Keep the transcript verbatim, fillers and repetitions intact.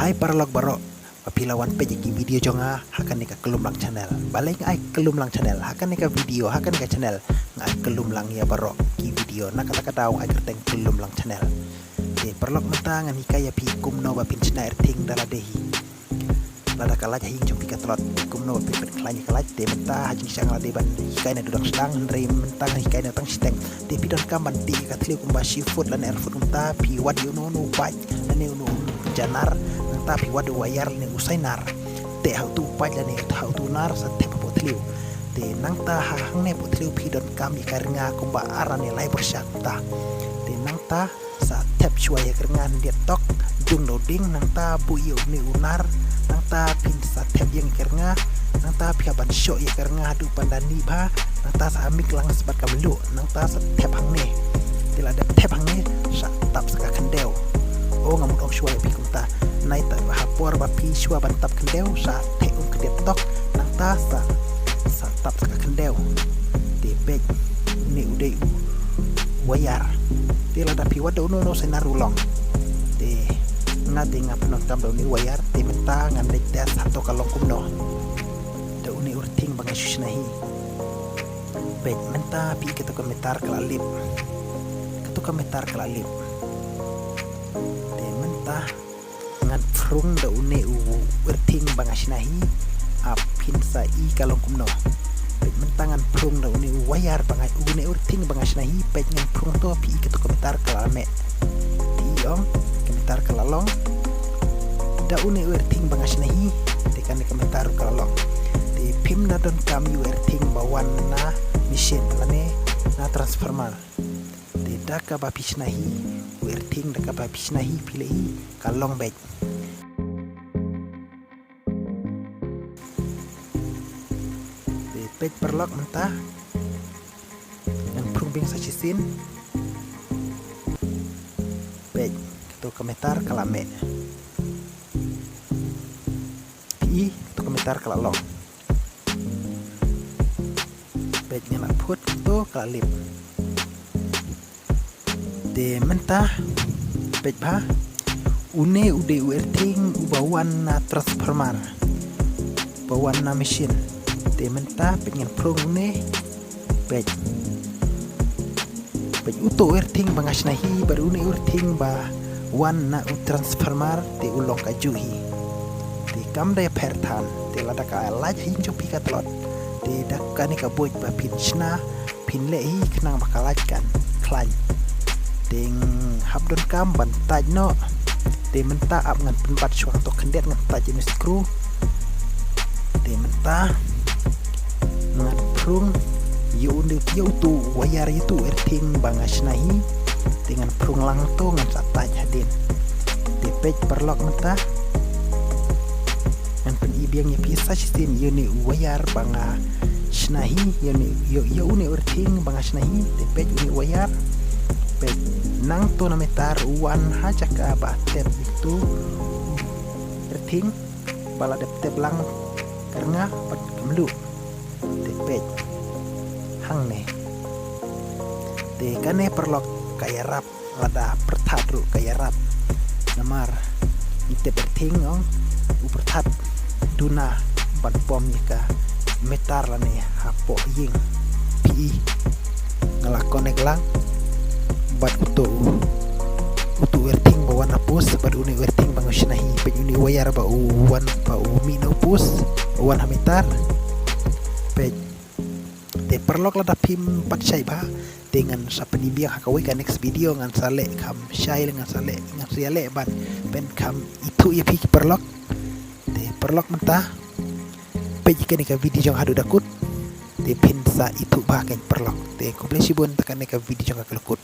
Ai paralok baroh ba phi la wan peit ïa ki video jong nga ha kane ka Kyllum Lang channel. Balei nga ai Kyllum Lang channel? Ha kane ka video, ha kane ka channel nga ai kyllum lang ïa baroh ki video na kata ka daw nga ai kyrteng Kyllum Lang channel. Te paralok mynta ngan hikai ïa phi kumno ba phin shna earthing da lade hi. Lada ka light ha ïing jong phi ka tlot, kumno ba phin pynkhlaiñ ïa ka light. Te mynta ha jingshisha nga la dei ban hikai naduh dang sdang, hynrei mynta ngan hikai na tang shiteng. Te phi donkam ban tih ïa ka thliew kumba shi foot lane ar foot. Mynta phi wad ïa uno uno u paip lane uno u janar, nangta phi wad u wire lane u sainar. Te ha uto u paip lane ha uto u nar sa thep hapoh thliew. Te nangta ha hangne hapoh thliew phi donkam ïa ka rnga kumba ar lane lai byrshah kumta. Te nangta sa thep shuwa ïa ka rnga hyndiat tok, dung da u dieng, nangta buh ïa une u nar, nangta phin sa thep ïa ka rnga, nangta phi hap ban shoh ïa ka rnga haduh ban da nih bha, nangta sa mix lang sa bad ka mluh, nangta sa thep hangne. Te lada thep hangne sa tap sa ka khyndew. O, nga mut ong shuwa ïa phi kumta. Nai ta ha por ba phi shuwa ban tap khyndew sa thep um khyndiat tok, nangta sa sa tap sa ka khyndew. Te peit, une u dei u wire. Te lada phi wad da uno uno u sainar u long. Te nga te nga pyndonkam da une u wire, te mynta ngan leit test hato ka long kumno da une u earthing ba nga shu shna hi. Peit mynta phi, kato ka meter ka la lip. Kato ka meter ka la lip. Te mynta ngan phrung da une u earthing ba nga shna hi, ap phin sa i ka long kumno. Peit mynta ngan phrung da une u wire ba nga, une u earthing ba nga shna hi, peit ngan phrung to, phi i kato ka meter ka la meh. Te i ong, ka meter ka la long. Da une u earthing ba nga shna hi, te kane ka meter ka la long. Te phim da donkam ïa u earthing ba wan na machine lane na transformer. Te da kaba phi shna hi u earthing, da kaba phi shna hi phi leh hi, ka long beit. Te peit paralok mynta ngan phrung biang sa shisien. Peit, kato ka meter ka la meh. Phi i, kato ka meter ka la long. Peit ngan la phut, kato ka la lip. Te mynta peit bha, une u dei u earthing uba wan na transformer, ba wan na machine. Te mynta peit ngan phrung une. Peit. Peit uto u earthing ba nga shna hi bad une u earthing ba wan na u transformer te u long kajuh hi. Te kam da ïapher than, te lada ka light ha ïing jong phi ka tlot, te da kane ka buit ba phin shna, phin leh hi khnang ba ka light kan khlaiñ. Te hap donkam ban tight noh. Te mynta ap ngan pynbat shuwa to khyndiat, ngan tight ïa une u screw. Te mynta ngan phrung ïa une, ïa uto u wire, ïa uto u earthing ba nga shna hi. Te ngan phrung lang to, ngan sa tight hadien. Te peit paralok mynta ngan pyni biang ïa phi sa shisien ïa une u wire ba nga shna hi, ïa une, ïa, ïa une u earthing ba nga shna hi. Te peit une u wire. Peit, nangto na meter u wan ha jaka ba thep ïa uto u earthing, ba la dep thep lang ka rnga bad ka mluh. Te peit hangne. Te kane paralok ka ïarap, lada pyrthat ruh ka ïarap. Namar ngi tip earthing, ong, u pyrthat duna ban bom ïa ka meter lane hapoh ïing. Phi i, nga la connect lang bad uto u, uto u earthing ba wan na post bad une u earthing ba nga shna hi. Peit une u wire ba u wan, ba u mih na u post, u wan ha meter. Peit. Te paralok lada phim pat shai bha, te ngan sa pyni biang ha kawei ka next video, ngan sa leh kham shai, ngan sa leh, ngan sa ïaleh ban pynkham ithuh ïa phi ki paralok. Te paralok mynta peit ïa kane ka video jong nga haduh da kut. Te phin sa ithuh bha kein paralok. Te khublei shibun, te kane ka video jong nga ka la kut.